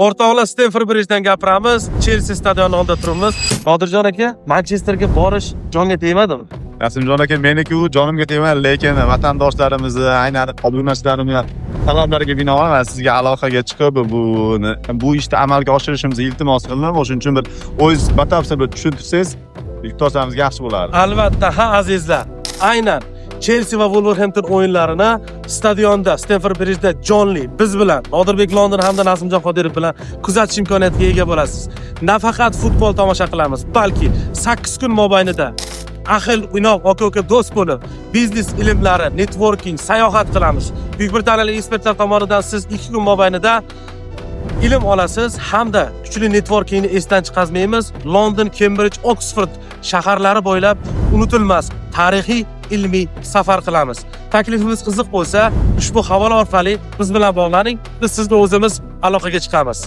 O'rtoqlar, Stamford Bridgedan gapiramiz. Chelsi stadioni oldida turibmiz. Nodirjon aka, Manchesterga borish jonga tegmadimi? Nasimjon aka, meniki u jonimga tegmadi, lekin vatandoshlarimizni, aynan obunachilarimizni talablariga binoan man sizga aloqaga chiqib, bu ishni amalga oshirishimizni iltimos qildim. O'shuning uchun bir o'zingiz batafsil bir tushuntirsangiz, yurtdoshlarimizga yaxshi bo'lardi. Albatta, ha, azizlar. Aynan Chelsea va Wolverhampton o'yinlarini stadionda, Stamford Bridge'da jonli biz bilan, Nodirbek London hamda Nasimjon Qodirov bilan kuzatish imkoniyatiga ega bo'lasiz. Nafaqat futbol tomosha qilamiz, balki 8 kun mobaynida ahil inoq aka-uka do'st bo'lib, biznes ilmlari, networking, sayohat qilamiz. Buyuk Britaniyalik ekspertlar tomonidan siz 2 kun mobaynida ilm olasiz hamda kuchli networkingni esdan chiqarmaymiz. London, Cambridge, Oxford shaharlari bo'ylab unutilmas tarixiy ilmiy safar qilamiz. Taklifimiz qiziq bo'lsa, ushbu havola orqali biz bilan bog'laning. Biz sizni o'zimiz aloqaga chiqamiz.